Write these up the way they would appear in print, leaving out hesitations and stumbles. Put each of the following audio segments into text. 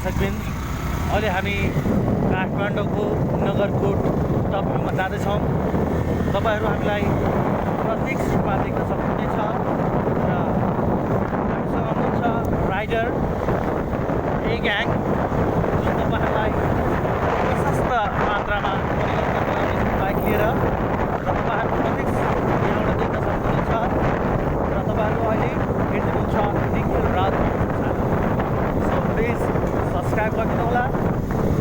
दर्शकबिन, अहिले हामी काठमाडौँको नगरकोट टप भ्यूमा जाँदैछौँ। तपाईँहरू हामीलाई प्रत्यक्ष रूपमा देख्न सक्नुहुनेछ र हामीसँग हुनुहुन्छ राइडर ए ग्याङ, जुन तपाईँहरूलाई प्रशस्त मात्रामा परिवर्तन गराउने बाइक लिएर र तपाईँहरू प्रत्यक्ष यहाँबाट देख्न सक्नुहुनेछ र तपाईँहरू अहिले हेर्नुहुन्छ Nikhil Raj YouTube channel. So please subscribe गरिदिनु होला,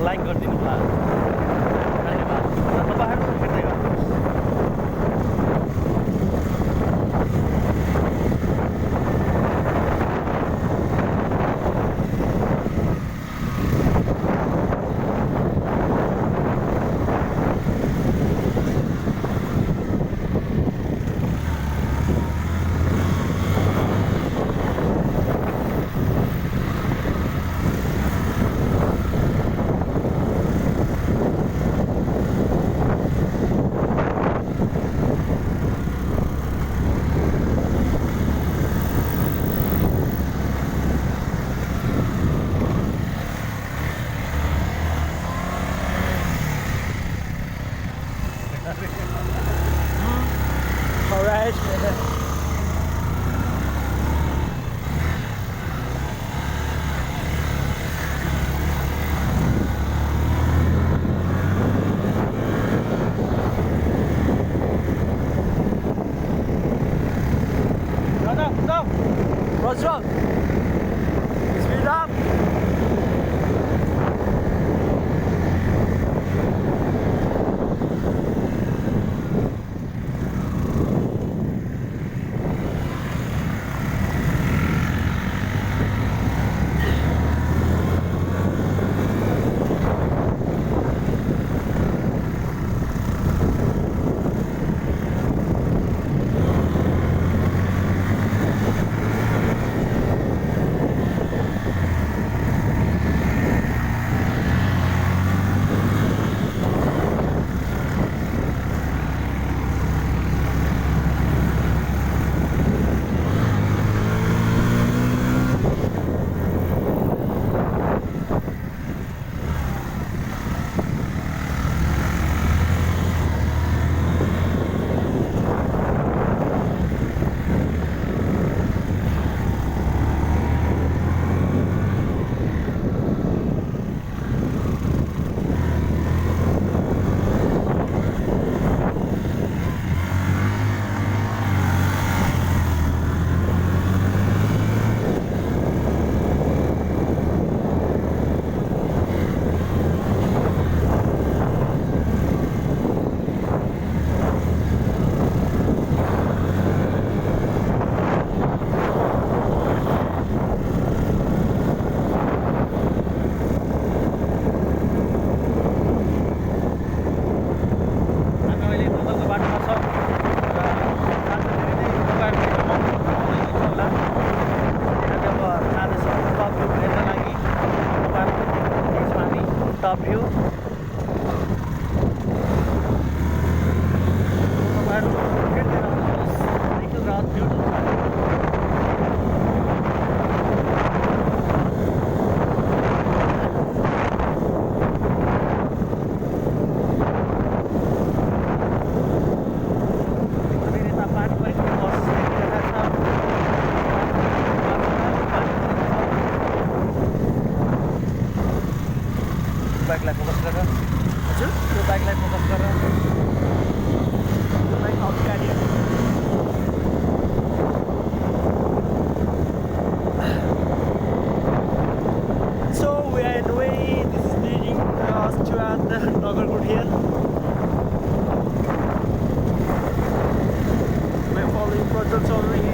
लाइक गरिदिनु होला, धन्यवाद। र तपाईँहरू हेर्दै गर्नुहोस्। Alright. Go! Roger. Speed up. Top view तपाईँहरू हेर्दै रहनुहोस् निखिल राज युट्युब च्यानल। धेरै यता पानी परेको बस हेरिरहेको छ। बाइकलाई फोकस गर, हजुर, त्यो बाइकलाई फोकस गर, यो बाइक अघि गाडी So we are on the way. This is leading us to the Nagarkot